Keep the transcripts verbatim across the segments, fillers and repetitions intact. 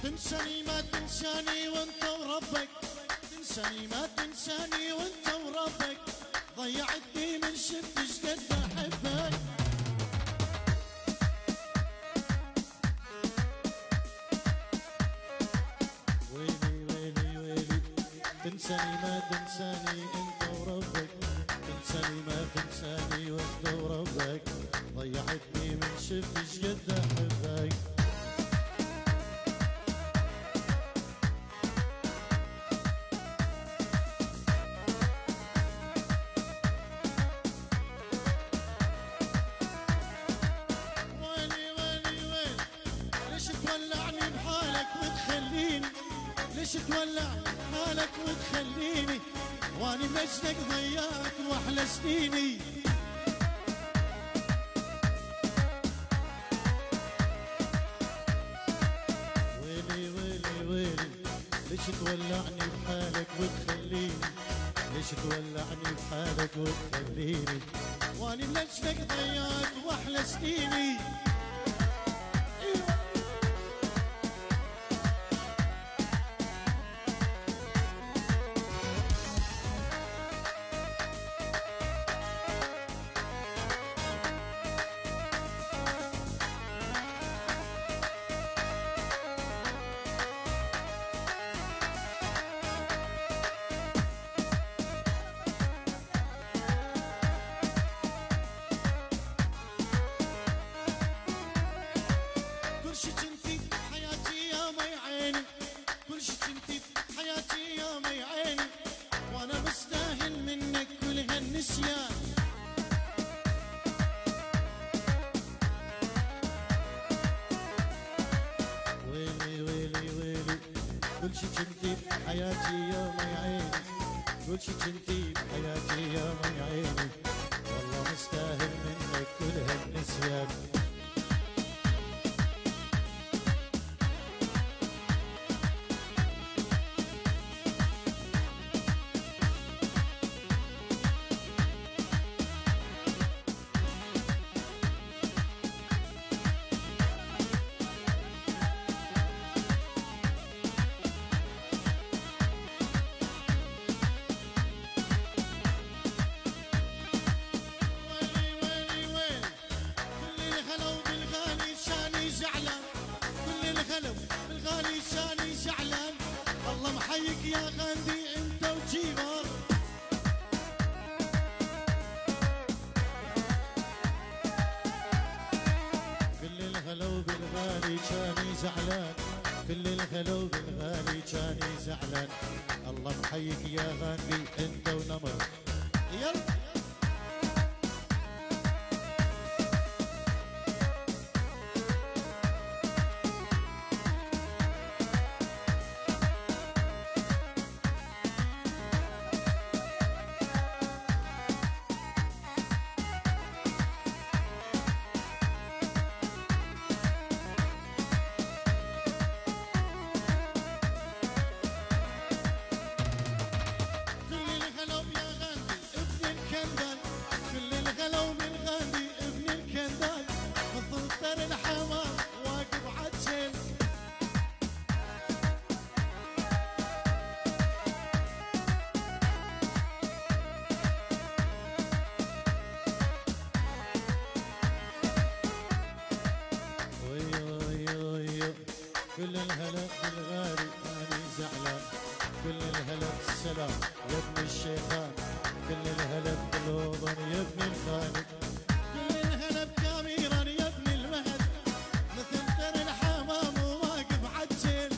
تنساني ما تنساني وانت وربك، تنساني ما تنساني وانت وربك، ضيعتني من شفت شقد احبك. ويلي ويلي ويلي، تنساني ما تنساني انت وربك، تنساني ما تنساني وانت وربك، ضيعتني من شفت شقد احبك. ويلي ويلي ويلي، ليش تولعني بحالك وتخليني؟ ليش تولعني بحالك وتخليني؟ واني مجدك ضيعت واحلى سنيني. ويلي ويلي ويلي، ليش تولعني بحالك وتخليني؟ ليش تولعني بحالك وتخليني؟ واني مجدك ضيعت واحلى سنيني. كل شي كنتي بحياتي يا مي عيني، كل شي كنتي بحياتي يا مي عيني، وانا مستاهل منك كل هالنسيان. ويلي ويلي ويلي، كل شي كنتي بحياتي يا مي عيني، كل شي كنتي بحياتي يا مي عيني، والله مستاهل منك كل هالنسيان. ويلي ويلي ويلي، كل الهلا وبالغالي شاني زعلان، كل الهلا وبالغالي شاني زعلان، الله محيك يا غاندي انت وجيبر. كل الهلا وبالغالي شاني زعلان، كل الهلا وبالغالي شاني زعلان، الله محيك يا غاندي انت ونمر. يلا. كل الغلا ويا غاندي ابن الكندان، كل الغلا ومن غاندي ابن الكندان، مفطر الحمام واقف عالجيل. وي، وي، وي، وي. كل الهلا بالغالي ماني زعلان، كل الهلا بالسلام يا ابن الشيخان، كل الهلا بالوطن يا ابن الخالد، كل الهلا بكاميران يا ابن المهد، مثل طير الحمام وواقف عالجيل.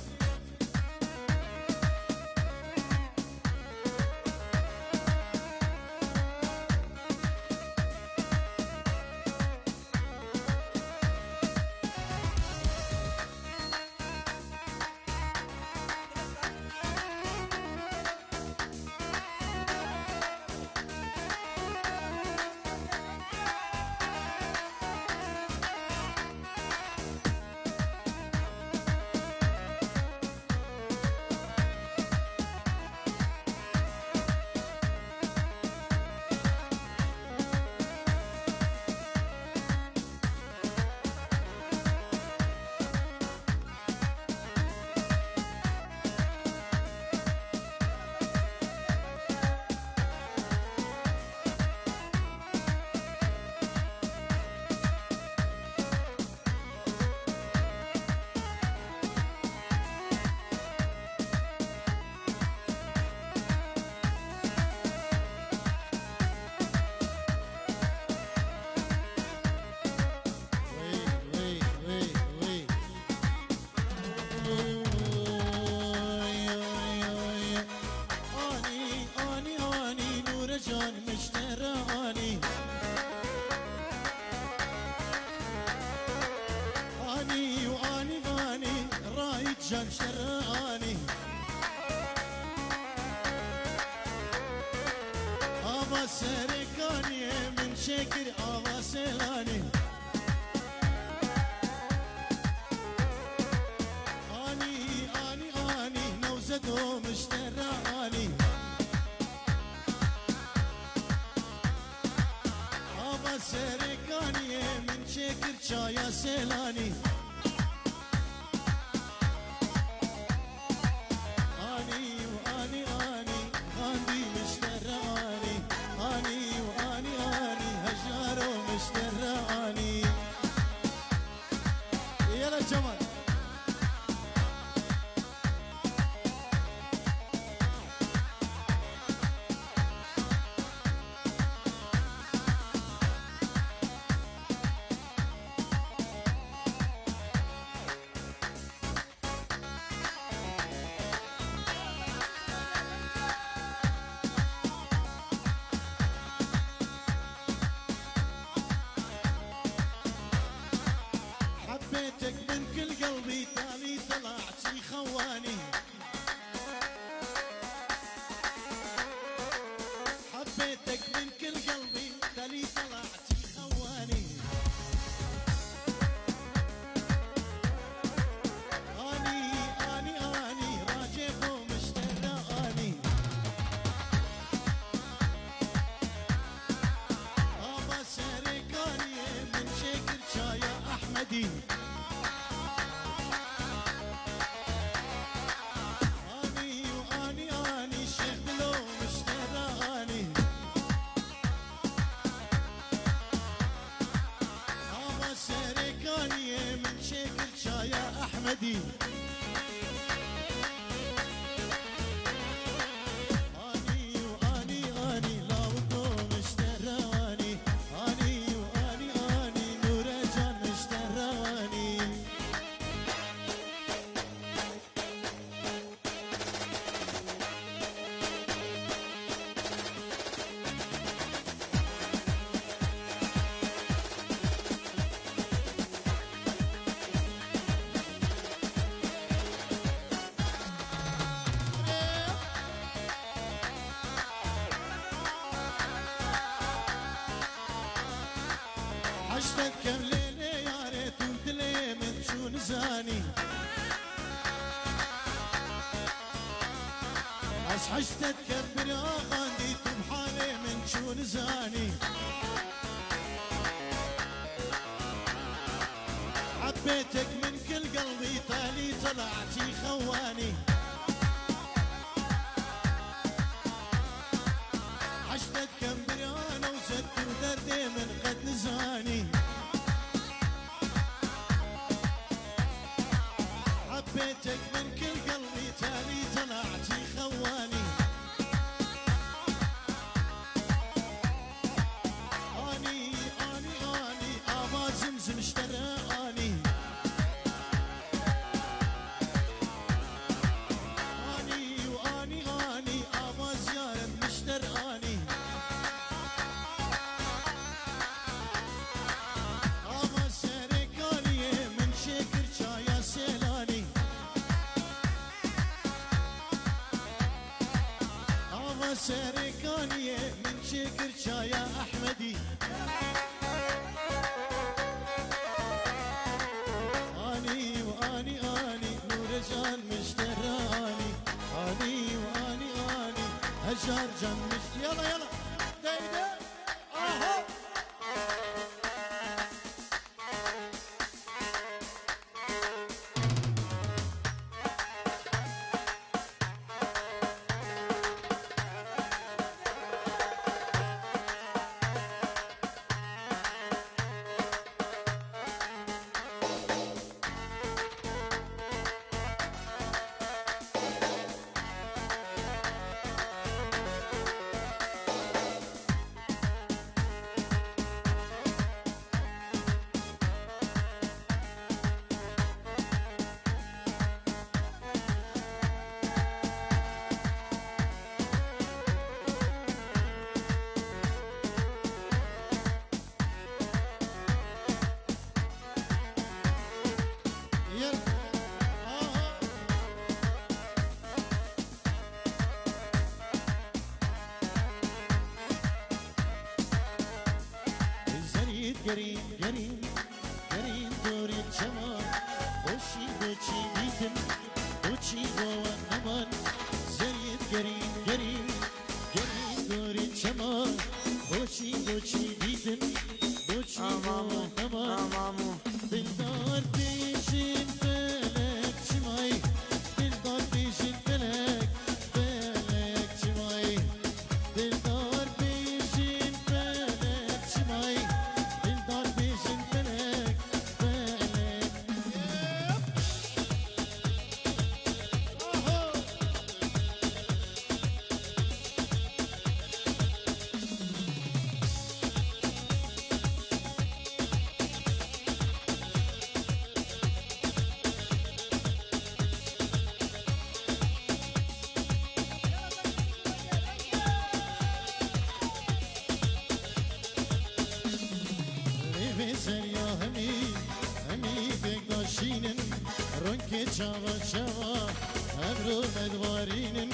Can şerranî. Ava Serêkaniyê min çêkir ava Sêlanî. Anî, anî, anî, Newzet û Miştera anî. Ava Serêkaniyê min çêkir çaya Sêlanî. Anî û anî anî, xandî miştera anî. Anî û anî anî, hejaro miştera anî. Yela Cemal. حبيتك من كل قلبي، تالي طلعتي خواني. حبيتك من كل قلبي، تالي طلعتي خواني. اني، اني، اني، راجي بو مشترى اني. ابا سريكاني من شكر شايا احمدي. اني واني اني شيخ دلو مشترى اني. ابا سريكاني من شكر شايا احمدي. اني واني اني لاوتو مشتراني. اني واني اني نورجان مشتراني. حشتت كم ليلة يا ريت ودلي من شو نزاني. Ez heştet kebir axandî tu bi halê min çûn zanî. Hebêtek min kil gelbî telî telatî xewanî. Heştet kebir a newzet tu derdê min qet nizanî. Hebêtek min kil gelbî telî telatî xewanî. Anî, anî, anî, ava zim zim ji te re anî. Anî û anî, anî, ava ziyaret mişter anî. Ava serê kaniyê min çêkir çaya sêlanî. Ava serê kaniyê min çêkir çaya Ehmedî. Anî û anî anî Nûrecan mişteranî. Anî û anî anî Hejar can mişt-, yala yala. Deyde. Aha. Gerîn, gerîn, gerîn dorê çema, xweşî doçî dîtin, doçî bo wan neman. Zerî gerîn, gerîn, gerîn dorê çema, xweşî doçî dîtin, doçî bo wan neman. Dildar bêjin felek çimayî, dildar bêjin felek, felek çimayî. Dildar bêjin felek çimayî, dildar bêjin felek, felek. Aho! Lê vê seriya hemî, hemî pêk daşînin, ronkê çava çava, evro medvarînin,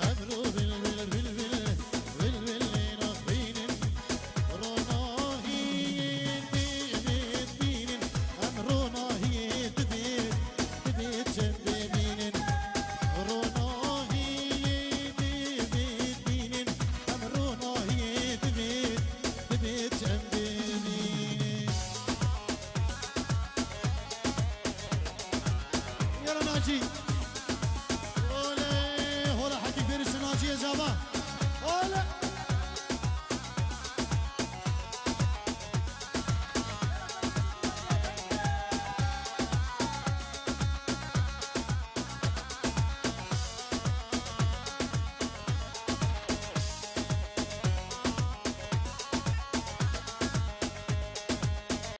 evro bilbil, bilbil, bilbil lê naxwînin. Ronahiyê divê bînin, em ronahiyê divê, divê çendê bînin. Ronahiyê divê bînin, em ronahiyê divê, divê çendê bînin. Yara Nacî.